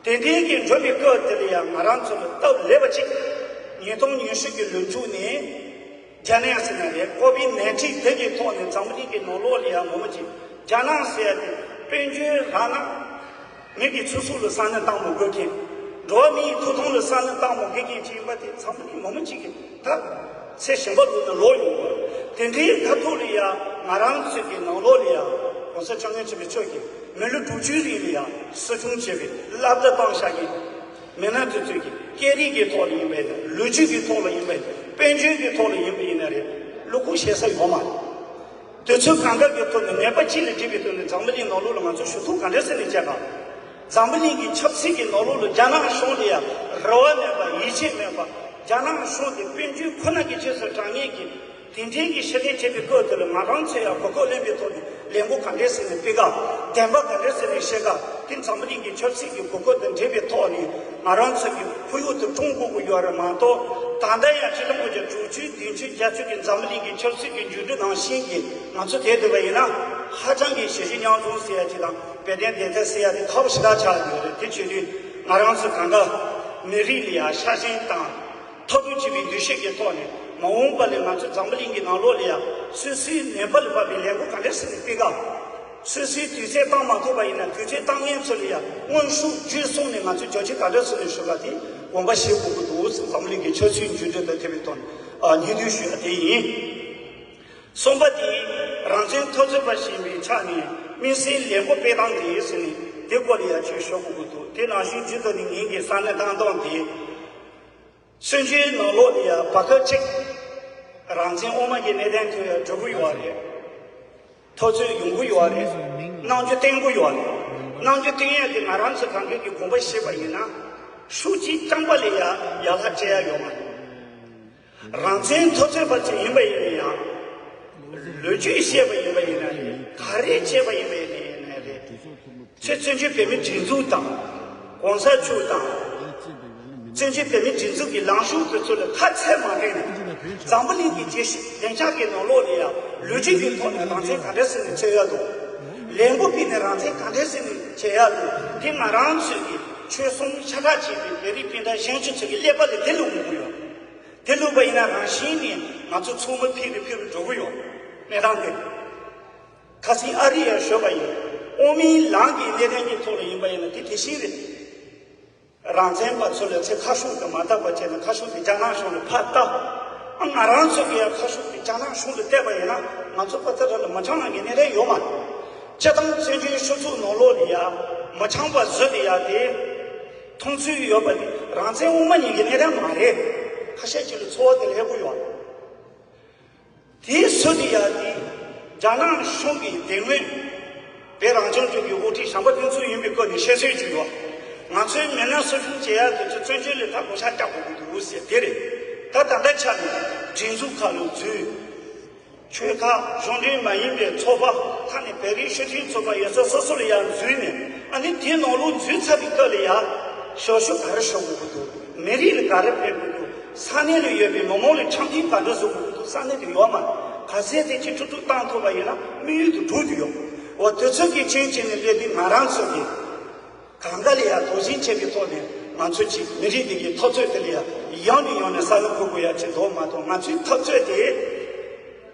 དེ་འདྲའི་གི་འགྲོ་བའི་སྐབས་དེ་ལ་ཡང་ང་རང་ཚོ་ལ་སྟབས་ལེགས་པ་ཅིག་ཉིས་སྟོང་ཉི་ཤུ་གི་ལོ་མཇུག་ནས་རྒྱ་ནག་ཟེར་ན་རེད། ཀོ་བིཌ་ནའིན་ཊིན་དེ་གི་ཐོག་ནས་འཛམ་བུ་གླིང་གི་ནང་ལོགས་ལ་ཡང་ངོ་མ་ཅིག་རྒྱ་ནག་ཟེར་ཡ་དེ་དཔལ་འབྱོར་རག་ན་མི་གི་ཚེ་སྲོག་ལ་ས་གནས་བཏང་མ་དགོས་མཁན། འགྲོ་བ་མིའི་ཐོབ་ཐང་ལ་ས་གནས་བཏང་མ་དགོས་མཁན་ཅིག་ཡིན་པ་དེ་འཛམ་བུ་གླིང་ངོ་མ་ཅིག་གི་ད་ཚེ་གཞན་པ་ལོག་ནས་ལོག་ཡོང་དགོས། དེ་འདྲའི་ཁ་ཐོག་ལ་ཡ་ང་རང་ཚོའི་གི་ནང་ལོགས་ལ་ཡ་༸གོང་ས་༸སྐྱབས་མགོན་ཆེན་པོ་མཆོག་གིས་མི་ལོ་དྲུག་ཅུའི་རིང་ལ་ཡ་གསོ་སྐྱོང་བྱས་པའི་བསླབ་བྱ་བཏང་བཞག་གི་མི་སྣ་དེ་ཚོའི་གི་སྐད་རིགས་ཀྱི་ཐོག་ལ་ཡིན་པ་ཡིན་ན། ལོ་རྒྱུས་ཀྱི་ཐོག་ལ་ཡིན་པ་ཡིན་ན། དཔལ་འབྱོར་གྱི་ཐོག་ལ་ཡིན་པ་ཡིན་ན་རེད། བློ་ཁོག་བཤད་ས་ཡོད་མ་རེད། དུས་ཚོད་གང་འགའ་གི་ཐོག་ནས་ནད་པ་གཅིག་ལ་སྒྲིག་པའི་ཐོག་ནས་འཛམ་བུ་གླིང་ནང་ལོགས་ལ་ང་ཚོ་ཞུ་གཏུག་ག་འདྲ་ཟེར་ནས་བྱས་པ། འཛམ་བུ་གླིང་གི་ཆབ་སྲིད་ཀྱི་ནང་ལོགས་ལ་རྒྱ་ནག་གཞུང་ལ་ཡང་རེ་བ་མེད་པ། ཡིད་ཆེས་མེད་པ། རྒྱ་ནག་གཞུང་དེ་དཔལ་འབྱོར་ཁོ་ན་གི་རྗེས་སུ་འབྲང་མཁན་གྱི་དེ་འདྲའི་གི་ཤ་སྟག་བྱེད་པའི་སྐབས་དེ་ལ་ང་རང་ཚོས་ཡང་གོ་སྐབས་ལེན་པའི་ཐོག་ནས་ལས་འགུལ་ག་འདྲ་ཟེར་ནས་སྤེལ་ག་བདེན་པ་ག་འདྲ་ཟེར་ནས་བཤད་ག་དེ་འཛམ་བུ་གླིང་གི་ཆབ་སྲིད་ཀྱི་གོ་སྐབས་དང་འབྲེལ་བའི་ཐོག་ནས་ང་རང་ཚོ་གི་ཁོར་ཡུག་དེ་སྲུང་དགོས་ཀྱི་ཡོད་རེད་མ་གཏོགས། ད་ལྟ་ཡང་ཆིག་སྟོང་དགུ་བརྒྱ་དྲུག་ཅུ་བདུན་ཅུ་བརྒྱད་ཅུ་གི་འཛམ་བུ་གླིང་གི་ཆབ་སྲིད་ཀྱི་འགྱུར་འགྲོས་ནང་བཞིན་གྱི་ང་ཚོ་བསྡད་བསྡད་པ་ཡིན་ན། ཧ་ཅང་གི་ཞི་བདེ་མཉམ་འཛོམས་ཟེར་ཡ་ཅིག་དང་། དཔལ་ལྡན་བདེན་མཐའ་ཟེར་ཡ་དེ་ཁག་པོ་ཞེ་དྲག་ཆགས་ཡོད་རེད། དེ་བྱེད་དུས་ང་རང་ཚོ་གང་ག་མི་རིགས་ལ་ཡ་ཤ་ཞེན་དང་མཐོ་སྒྲུབ་བྱེད་པའི་འདུ་ཤེས་ཀྱི་ཐོག་ནས། མ་འོངས་པ་ལ་ང་ཚོ་འཛམ་བུ་གླིང་གི་ནང་ལོགས་ལ་ཡ་སོ་སོའི་ནད་པ་ལ་བབས་པའི་ལས་འགུལ་ག་འདྲ་ཟེར་ནས་སྤེལ་ག་སོ་སོའི་དུས་ཚོད་བཏང་མ་ཐུབ་པ་ཡིན་ན། དུས་ཚོད་བཏང་མཁན་ཚོ་ལ་ཡ་དངོས་ཤུགས་བརྒྱུད་གསུམ་ནས་ང་ཚོས་རྒྱབ་སྐྱོར་ག་འདྲ་ཟེར་ནས་ཞུ་ག་དེ་དགོངས་པ་བཞེས་དགོས་ཀྱི་འདུག་ཟེར། འཛམ་བུ་གླིང་གི་ཆབ་སྲིད་འགྱུར་འགྲོས་དང་འབྲེལ་བའི་ཐོག་ནས་སྙིང་བསྡུས་ཞུ་ཡ་དེ་ཡིན། གསུམ་པ་དེ་རང་བཙན་འཐབ་རྩོད་པ་ཞིག་ཡིན་པའི་ཆ་ནས་དམིགས་བསལ་ལས་འགུལ་སྤེལ་སྟངས་དེ་ཟེར་ནས་དེ་སྐོར་ལ་ཡ་ཁྱོད་ཞུ་དགོས་ཀྱི་འདུག་དེ་ནང་བཞིན་རྒྱུན་དུ་ནས་ངེད་ཀྱི་ས་གནས་བཏང་སྟངས་དེ། བཙན་བྱོལ་ནང་ལོགས་ལ་ཡ་བར་སྐབས་གཅིག་རང་བཙན་དབུ་མ་གི་གནས་སྟངས་དེ་ཡ་འགྲོ་གི་ཡོད་རེད། འཐབ་རྩོད་ཡོང་གི་ཡོད་རེད། རྣམ་འགྱུར་བསྟན་གྱི་ཡོད་རེད། རྣམ་འགྱུར་བསྟན་ཡ་དེ་ང་རང་ཚོ་གང་ག་གི་དགོངས་པ་བཞེས་པ་ཡིན་ན། ཤུགས་ཀྱིས་རྐྱང་པ་ལ་ཡ་ཡར་ལྷག་བྱེད་ཡ་ཡོད་མ་རེད། རང་བཙན་འཐབ་རྩོད་པ་ཅིག་ཡིན་པ་ཡིན་ན་ཡང་། ལོ་རྒྱུས་བཤད་པ་ཡིན་པ་ཡིན་ན་རེད། ག་རེ་བྱས་པ་ཡིན་པ་ཡིན་ན་རེད། ཚེ་བཙན་བྱོལ་བོད་མིའི་སྒྲིག་འཛུགས་དང་། གོང་ས་མཆོག་དང་། བཙན་བྱོལ་བོད་མིའི་སྒྲིག་འཛུགས་ཀྱི་ལངས་ཕྱོགས་དེ་ཚོ་ལ་ཁ་ཚད་མ་བརྟེན་ནས། འཛམ་བུ་གླིང་གི་རྒྱལ་སྤྱི་བདེ་འཇགས་ཀྱི་ནང་ལོགས་ལ་ཡང་ལོ་རྒྱུས་ཀྱི་ཐོག་ནས་རང་བཙན་ག་འདྲ་ཟེར་ནས་འཚོལ་ཡ་འདུག་ལས་འགུལ་སྤེལ་ནས་རང་བཙན་ག་འདྲ་ཟེར་ནས་འཚོལ་ཡ་འདུག་དེ་ང་རང་ཚོའི་གི་ཆོལ་གསུམ་ཤ་ཁྲག་གཅིག་པའི་བོད་རིགས་སྤུན་ཟླ་གཞོན་སྐྱེས་ཚོ་གི་ཀླད་པ་ལ་དེ་ལུས་འོང་གི་ཡོད། དེ་ལུས་པ་ཡིན་ན་རང་བཞིན་ནས་ང་ཚོ་ཚང་མ་ཕྱི་རུ་ཕྱི་རུ་འགྲོ་གི་ཡོད། གནས་སྟངས་དེ། ཁ་སང་ཨ་རི་ཡར་ཞུས་པ་ཡིན། དབུ་མའི་ལམ་གྱི་གནད་དོན་གྱི་ཐོག་ལ་ཡིན་པ་ཡིན་ན་དེ་དེ་བཞིན་རེད། རང་བཙན་པ་ཚོ་ལ་ཚེ་ཁ་ཤུགས་དེ་མ་བཏབ་པ་བྱས་ན་ཁ་ཤུགས་དེ་རྒྱ་ནག་གཞུང་ལ་ཕར་བཏབ། ཨ་ང་རང་ཚོ་གི་ཡང་ཁ་ཤུགས་དེ་རྒྱ་ནག་གཞུང་ལ་གཏད་པ་ཡིན་ན་ང་ཚོ་པ་ཏི་ར་ལ་མི་ཚང་ནང་གི་གནད་དོན་ཡོད་མ་རེད། སྤྱིར་བཏང་བཙན་བྱོལ་སྤྱི་ཚོགས་ནང་ལོགས་ལ་ཡ་མི་ཚང་པ་བཟོས་ཏེ་ཡ་དེ་མཐོང་ཚུལ་ཡོད་པ་དེ་རང་བཙན་དབུ་མ་ཡིན་གྱི་གནད་དོན་མ་རེད། ཁ་ཤས་ཅིག་ལ་ཚོར་བ་དེ་སླེབས་ཀྱི་ཡོད། དེའི་ཚུལ་དེ་ཡང་དེ་རྒྱ་ནག་གཞུང་གི་དེ་སྔོན་བོད་རང་སྐྱོང་ལྗོངས་ཀྱི་དབུ་ཁྲིད་བྱམས་པ་བསྟན་འཛིན་ཡིན་པའི་སྐོར་ནས་བཤད་སྲོལ་ཅིག་ཡོད། ང་ཚོའི་མི་སྣ་གསོ་སྐྱོང་བྱེད་ཡག་དེ་ཚོ་བཙན་བྱོལ་ལ་ད་གོ་ཆ་བཀྱག་དགོས་ཀྱི་འདུག་ཟེར་དེ་རེད། ད་ད་ལྟ་ཆ་ནས་སྒྲིག་འཛུགས་ཁག་ལ་འཛུལ། ཆོལ་ཁ་གཞུང་འབྲེལ་མ་ཡིན་པའི་ཚོགས་པ་ཁག་ནས་བོད་རིགས་སྤྱི་མཐུན་ཚོགས་པ་ཡོད་ཚད་སོ་སོ་ལ་ཡང་འཛུལ་ནས། ཨ་ནི་དེའི་ནང་ལོགས་འཛུལ་ཚར་བའི་སྐབས་ལ་ཡང་ཞབས་ཞུ་ག་རེ་ཞུ་དགོས་ཀྱི་འདུག་མི་རིགས་ལ་ག་རེ་ཕན་དགོས་འདུག་ས་གནས་ལ་ཡོད་པའི་མི་མང་ལ་འཆམ་མཐུན་ག་འདྲ་བཟོ་དགོས་ཀྱི་འདུག་ས་གནས་དེ་ཡོད་མ་རེད། ག་ཚད་དེ་ཅིག་འཕྲོ་མཐུད་བཏང་ཐུབ་པ་ཡིན་ན་དམིགས་ཡུལ་དུ་འགྲོ་གི་ཡོད། འོ་དེ་ཚོ་གི་རྐྱེན་བྱས་ནས་སླེབས་དུས་ང་རང་ཚོ་གི་གང་ག་ལ་ཡང་དོ་ཞིང་བྱེད་པའི་ཐོག་ནས་ང་ཚོ་གཅིག་མི་རིགས་འདི་གི་འཐབ་རྩོད་དེ་ལ་ཡང་ཡང་ནས་ཡང་ནས་ས་ལ་འཁོར་དགོས་ཡ་ཅིག་འདུག་མ་གཏོགས། ང་ཚོའི་འཐབ་རྩོད་དེ་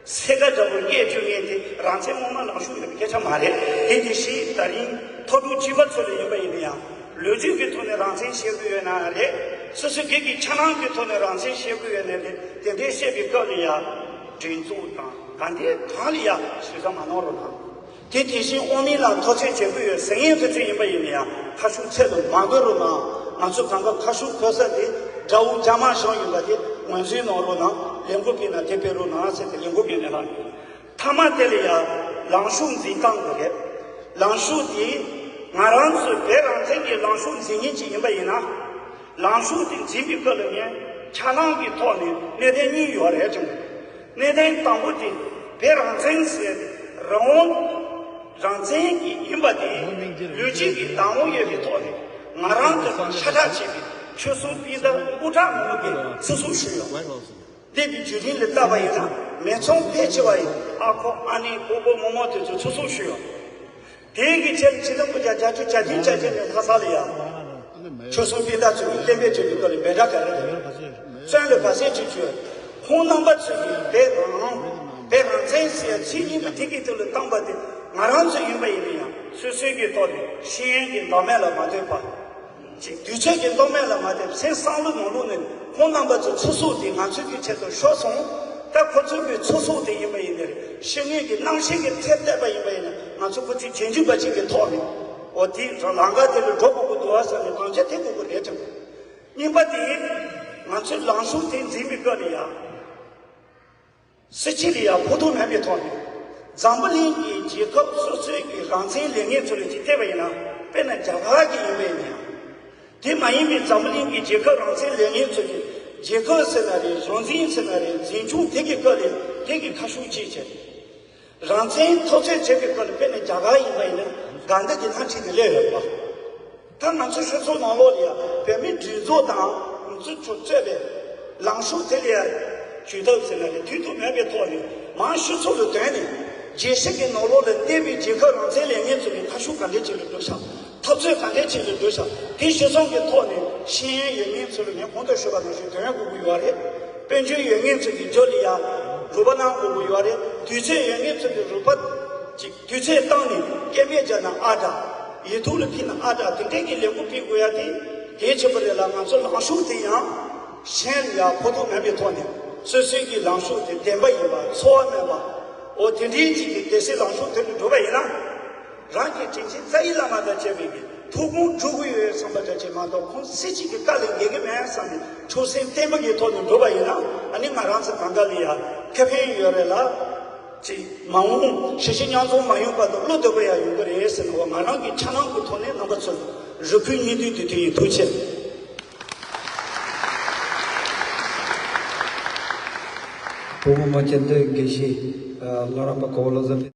སེར་ཀ་འདྲ་བོ་སྐད་བཅོ་ངེས་དེ་རང་བཙན་དབུ་མ་ལངས་ཕྱོགས་ཡོད་པའི་སྐད་ཆ་མ་རེད། དེ་དེ་བཞིན་ད་རིང་མཐོ་གྲོས་སྤྱི་པ་ཚོ་ལ་ཡིན་པ་ཡིན་ན་ཡང་ལོ་རྒྱུས་ཀྱི་ཐོག་ནས་རང་བཙན་བཤད་དགོས་ཡོད་ན་རེད། སོ་སོ་སྒེར་གྱི་འཆར་སྣང་གི་ཐོག་ནས་རང་བཙན་བཤད་དགོས་ཡོད་ན་རེད། དེ་འདྲའི་བཤད་པའི་སྐབས་ལ་ཡང་སྒྲིག་འཛུགས་དང་ག་འདྲའི་གང་ལ་ཡང་ཞུ་ས་མ་གནང་རོགས་གནང་། དེ་དེ་བཞིན་དབུ་མའི་ལམ་འཐབ་རྩོད་བྱེད་ཀྱི་ཡོད་ཟེར་མཁན་དེ་ཚོ་ཡིན་པ་ཡིན་ན་ཡང་ཁ་ཤུགས་ཚད་ལ་མ་འགོས་རོགས་གནང་། ང་ཚོ་གང་ག་ཁ་ཤུགས་འཁོར་ས་དེ་དགྲ་བོ་རྒྱ་དམར་གཞུང་ཡིན་པ་དེ་ངོས་འཛིན་གནང་རོགས་གནང་། ལས་འགུལ་སྤེལ་ན་དེ་སྤེལ་རོགས་གནང་ཟེར་ཏེ་ལས་འགུལ་སྤེལ་ནས་ལངས་ཡོད། མཐའ་མ་དེ་ལ་ཡང་ལངས་ཕྱོགས་འཛིན་སྟངས་དེ་རེད། ལངས་ཕྱོགས་དེ་ང་རང་ཚོ་བོད་རང་བཙན་གྱི་ལངས་ཕྱོགས་འཛིན་མཁན་ཅིག་ཡིན་པ་ཡིན་ན། ལངས་ཕྱོགས་དེ་འཛིན་པའི་སྐབས་ལ་ངས་འཆར་སྣང་གི་ཐོག་ནས་གནད་དོན་གཉིས་ཡོད་རེད་བྱུང་། གནད་དོན་དང་པོ་དེ་བོད་རང་བཙན་ཟེར་རང་དབང་རང་བཙན་གྱི་ཡིན་པ་དེ་ལོ་རྒྱུས་ཀྱི་བདག་དབང་ཡོད་པའི་ཐོག་ནས་ང་རང་ཚོ་དང་ཤ་ཁྲག་གཅིག་པའི་ཆོལ་གསུམ་སྤུན་ཟླ་སྐུ་དྲག་མང་པོ་གིས་ཚུར་གསོལ་ཞུས་ཡོད། འདི་གི་བརྒྱུད་རིམ་ལ་བལྟས་པ་ཡིན་ན་མི་ཚང་ཕལ་ཆེ་བ་ཡིས་ཨ་ཁུ་ཨ་ནེ་སྤོ་བོ་རྨོ་མོ་དེ་ཚོ་ཚུར་གསོལ་ཞུས་ཡོད། དེའི་གི་ཆེད་ཆིག་སྟོང་དགུ་བརྒྱ་བརྒྱད་ཅུ་གྱ་བདུན་གྱ་བརྒྱད་ནས་ལྷ་ས་ལ་ཡ། ཆོལ་གསུམ་སྤུན་ཟླ་ཚོ་གི་གཏན་འབེབས་བྱས་པའི་སྐབས་ལ་མེ་སྲེག་ག་རེ་དང་། བཙོན་ལ་བ་ཟེར་བྱས་བྱས། ཁོང་རྣམ་པ་ཚོ་གིས་བོད་རང་དབང་། བོད་རང་བཙན་ཟེར་ཡ་ཚིག་གཉིས་པོ་དེ་གི་ཐོག་ལ་བཏང་པ་དེ་ང་རང་ཚོ་ཡིན་པ་ཡིན་ན་ཡང་སོ་སོའི་གི་ཐོག་ནས་ཤེས་ཡོན་གྱི་ལྡོག་མེད་ལ་མ་ལྟོས་པ། ཅིག་དུས་ཚོད་ཀྱི་ལྡོག་མེད་ལ་མ་ལྟོས་པ་སེམས་བསམ་བློ་ནང་ལོགས་ནས་ཁོང་རྣམ་པ་ཚོ་ཚུར་གསོལ་ཏེ་ང་ཚོའི་གི་ཆེད་དུ་ཤོར་སོང་། ད་ཁོ་ཚོའི་གི་ཚོགས་གཙོ་དེ་ཡིན་པ་ཡིན་ནའི་རེད། ཤེས་ཡོན་གྱི་རྣམ་ཤེས་ཀྱི་ཚད་བལྟས་པ་ཡིན་པ་ཡིན་ན། ང་ཚོ་ཁོ་ཚོའི་རྗེས་འཇུག་པ་ཅིག་གི་ཐོག་ནས། འོ་དེ་ལམ་ཁ་དེ་ལ་འགྲོ་དགོས་ཀྱི་འདུག་བ་ཟེར་ནས་དགོངས་འཆར་འདེགས་དགོས་ཀྱི་རེད་དྲན། གཉིས་པ་དེ། ང་ཚོའི་ལངས་ཕྱོགས་དེ་འཛིན་པའི་སྐབས་ལ་ཡ། སྲིད་སྤྱི་ལ་ཡ་ཕོག་ཐུག་མེད་པའི་ཐོག་ནས། འཛམ་བུ་གླིང་གི་རྒྱལ་ཁབ་སོ་སོའི་གི་རང་བཙན་ལས་འགན་ཚོ་ལ་ཅིག་བལྟས་པ་ཡིན་ན། དཔེར་ན་རྒྱ་གར་གྱི་ཡིན་པ་ཡིན་ན་ཡང་། དེ་མ་ཡིན་པའི་འཛམ་བུ་གླིང་གི་རྒྱལ་ཁབ་རང་བཙན་ལས་འགན་ཚོ་གི། རྒྱལ་ཁབ་ཟེར་ན་རེད། གཞུང་འཛིན་ཟེར་ན་རེད། འཛིན་སྐྱོང་དེ་གི་སྐབས་ལ་དེ་གི་ཁ་ཤུགས་ཅིག་བྱས། རང་བཙན་འཐབ་རྩོད་བྱེད་པའི་སྐབས་ལ། དཔེར་ན་རྒྱ་གར་ཡིན་པ་ཡིན་ན་གྷན་དྷི་གི་ལྷན་ཁྲིད་དེ་སླེབས་ཡོད་པ། ད་ང་ཚོ་སྤྱི་ཚོགས་ནང་ལོགས་ལ་ཡ་བོད་མིའི་སྒྲིག་འཛུགས་དང་ང་ཚོ་ཚོ་གཙོས་པའི་ལངས་ཕྱོགས་དེ་ལ་ཡ་ཇུས་གཏོགས་ཟེར་ན་རེད། མཐུན་ཐུབ་མེད་པའི་ཐོག་ནས། མང་སྤྱི་ཚོགས་ལ་དོན་ནས་རྒྱལ་སྤྱི་གི་ནང་ལོགས་ལ་གནས་པའི་རྒྱལ་ཁབ་རང་བཙན་ལས་འགན་ཚོ་གི་ཁ་ཤུགས་ག་འདྲས་ཅིག་ལ་འགྲོ་ཤག་འཐབ་རྩོད་ག་འདྲས་ཅིག་ལ་འགྲོ་ཤག་དེ་གཞི་བཟུང་གི་ཐོག་ནས་ཤེས་ཡོན་ཡོད་མཁན་ཚོ་ལ། ངས་གོང་དུ་ཞུས་པ་ནང་བཞིན་དོན་དགོས་ཀྱི་ཡོད་རེད། དཔལ་འབྱོར་ཡོད་མཁན་ཚོ་གི་རྒྱབ་ལ་ཡ་རོགས་པ་གནང་དགོས་ཀྱི་ཡོད་རེད། དུས་ཚོད་ཡོད་མཁན་ཚོ་གི་རོགས་པ་ཅིག་དུས་ཚོད་བཏང་ནས་སྐད་མེད་བརྒྱབ་ན་ཨ་འདྲ། ཡིག་ཐོག་ལ་ཕུལ་ན་ཨ་འདྲ། དེ་འདྲའི་གི་ལས་འགུལ་སྤེལ་དགོས་ཡ་དེ་གལ་ཆེན་པོ་རེད་ལ། ང་ཚོ་ལངས་ཕྱོགས་དེ་ཡང་གཞན་ལ་ཡ་ཕོག་ཐུག་མེད་པའི་ཐོག་ནས། སོ་སོའི་གི་ལངས་ཕྱོགས་དེ་བདེན་པ་ཡིན་པ། འཚེ་བ་མེད་པ། འོ་དེ་འདྲའི་ཅིག་གི་སྡེ་སྲིད་ལངས་ཕྱོགས་དེ་ལ་འགྲོ་བ་ཡིན་ན། རང་གི་དྲིན་ཆེན་རྩ་བའི་བླ་མ་དང་བཅས་པའི་གི་ཐུགས་དགོངས་སྒྲུབ་ཀྱི་ཡོད་བསམ་པ་འདྲ་ཅིག་མ་གཏོགས། ཁོང་སྲིད་སྤྱི་གི་བཀའ་ལས་འགལ་གི་མེད་བསམ་ནས་ཆོད་སེམས་བརྟན་པོ་གི་ཐོག་ནས་འགྲོ་བ་ཡིན་ན། ཨ་ནི་ང་རང་ཚོ་གང་ག་ལ་ཡ་ཁེ་ཕན་ཡོད་རེད་ལ། ཅིག་མ་འོངས་ཞི་བྱེད་མཉམ་འཛོམས་མ་ཡོང་བར་དུ་བློ་བདེ་པོ་ཡང་ཡོང་གི་རེད་ཟེར་ནས། འོ་ང་རང་གི་འཆར་སྣང་གི་ཐོག་ནས་རྣམ་པ་ཚོར་རེ་སྐུལ་སྙིང་བསྡུས་འདི་དེ་ཡིན། ཐུགས་རྗེ་ཆེ། བུ་མོ་མ་སྤྱི་འཐུས་དགེ་བཤེས་བླ་བྲང་པ་གོ་བོ་བློ་བཟང་ལགས།